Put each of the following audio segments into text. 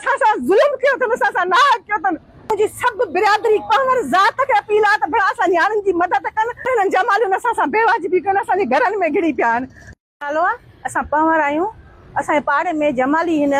اسان سان ظلم ڪيو اٿن، اسان سان ناحق ڪيو اٿن. منهنجي سڀ برادري پنهور ذات کي اپيل آهي ته ڀلا اسان نياڻين جي مدد ڪن. هنن جمالين اسان سان بيواجبي ڪيو آهن، اسان جي گهرن ۾ گهڙي پيا آهن. نالو آهي، اسان پنهور آهيون، اسان جي پاڙي ۾ جمالي هن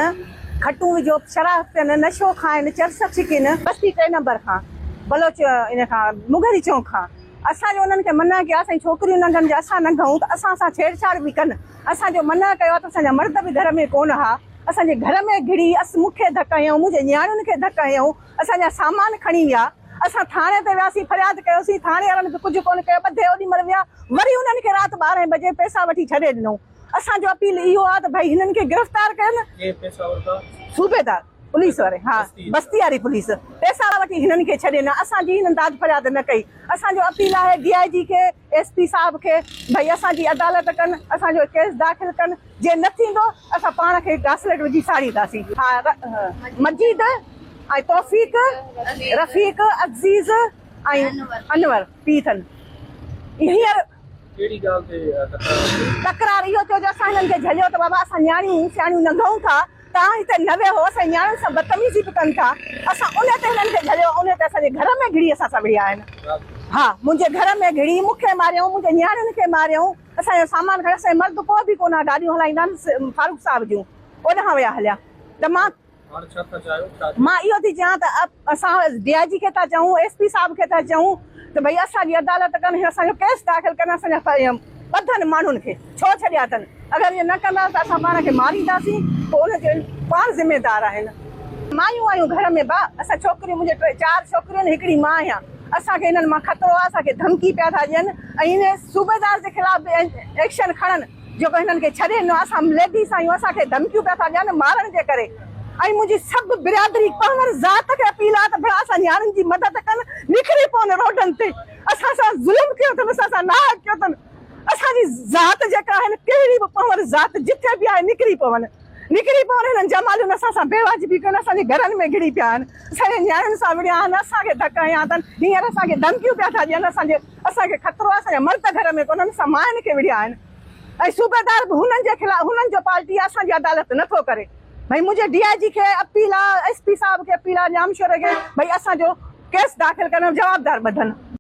کٽون وجهو شراب پين، نشو کائن، چرس ڇڪين. بستي ٽي نمبر کان بلوچ ان کان مغري چونڪ کان اسان جو انهن کي منع ڪيو آهي، اسان جون ڇوڪريون ننگن جي اسان ننگهون ته اسان سان ڇيڙ ڇاڙ به ڪن، اسان جو منع ڪيو آهي ته اسان جا مرد به گهر ۾ ڪونه ها. اسان جي گهر ۾ گهڙي اس مون کي ڌڪ هنيائون، منهنجي نياڻين کي ڌڪ هنيائون، اسان جا سامان کڻي ويا. اسان ٿاڻي تي وياسين، فرياد ڪيوسين، ٿاڻي وارن به ڪجهه ڪونه ڪيو، ٻڌي اوڏي مهل ويا، وري انهن کي رات ٻارهين بجي پئسا وٺي ڇڏي ڏنائون. اسان جو اپيل اهو آهي ته ڀئي هنن کي گرفتار ڪين. ڪنهن پئسا ورتا؟ صوبيدار پوليس واري، ها بستي واري پوليس پئسا وٺي هنن کي ڇڏي نه، اسان جي هنن داد فرياد نه ڪئي. اسان جو اپيل آهي ڊي I جي کي، ايس پي صاحب کي ڀئي اسان جي عدالت ڪن، اسان جو ڪيس داخل ڪن. جي نه ٿيندو اسان پاڻ کي گاسليٽ وجهي ساڙينداسين. ها مجيد ۽ توفيق، رفيق، عزيز ۽ انور پي اٿن. هينئر ڪهڙي ڳالهه تي تڪرار ٿيو؟ تڪرار اهو ٿيو جو اسان هنن کي جهليو ته بابا اسان نياڻيون سياڻيون ننگهون ٿا توهان هتي نه ويهو اسان جي نياڻين سان بدتميزي به ڪن ٿا اسان ان تي هنن کي جهليو ان تي اسان جي گهر ۾ گهڙي اسان سان وڙهيا آهن ها منهنجي گهر ۾ گهڙي مون کي ماريائون منهنجي نياڻين کي ماريائون اسان جو سامان کڻي اسان جا مرد ڪو به ڪونه ها گاڏيون هلائيندا آهن فاروق صاحب جون اوڏانهن ويا هليا ته مان هاڻ ڇا ٿا چاهيو ڇا مان اهو ٿي چيان ته اسان ڊي I جي کي ٿا چئون ايس پي صاحب کي ٿا چئون ته ڀئي اسان جي عدالت ڪن هي اسان جو ڪيس داخل ڪن اسان جا ٻڌن ماڻهن کي ڇو ڇڏيا اٿن اگر ائين نه ڪندا ته اسان پاڻ کي مارينداسين پوء ان جو پاڻ ذميدار آهن مايون آهيون گهر ۾ با اسان ڇوڪريون منهنجي ٽي چار ڇوڪريون آهن هڪڙي مان آهيان اسان کي انهن مان خطرو آهي اسان کي ڌمڪي پيا ٿا ڏين ۽ انهي صوبيدار جي خلاف به ايڪشن کڻن جيڪو هنن کي ڇڏي ڏنو اسان ليڊيز آهيون اسان کي ڌمڪيون پيا ٿا ڏين مارڻ جي ڪري ۽ منهنجي سڀ برادري پنهور ذات کي اپيل آهي ته ڀلا اسان نياڻين جي مدد ڪن نڪري پون روڊن تي اسان سان ظلم ڪيو اٿن اسان سان ناحق ڪيو اٿن اسان جي ذات جيڪا آهي نه ڪهڙي به پنهور ذات جٿي به آهي نڪري پون نڪري پون هنن جمالين اسان سان بيواجبي ڪيو اسان جي گهرن ۾ گهڙي پيا آهن اسان جي نياڻين سان وڙهيا آهن اسان کي ڌڪ هنيا اٿن هينئر اسان کي ڌمڪيون پيا ٿا ڏين اسان جي اسان کي خطرو آهي اسان جا مرد گهر ۾ ڪونهن اسان ماين کي وڙهيا آهن ۽ صوبيدار به هنن جي خلاف هنن جو پارٽي آهي اسان جي عدالت نه ٿو ڪري ڀئي منهنجي ڊي I جي کي اپيل آهي ايس پي صاحب کي اپيل آهي ڄامشوري کي ڀئي اسان جو ڪيس داخل ڪرڻ جوابدار ٻڌن.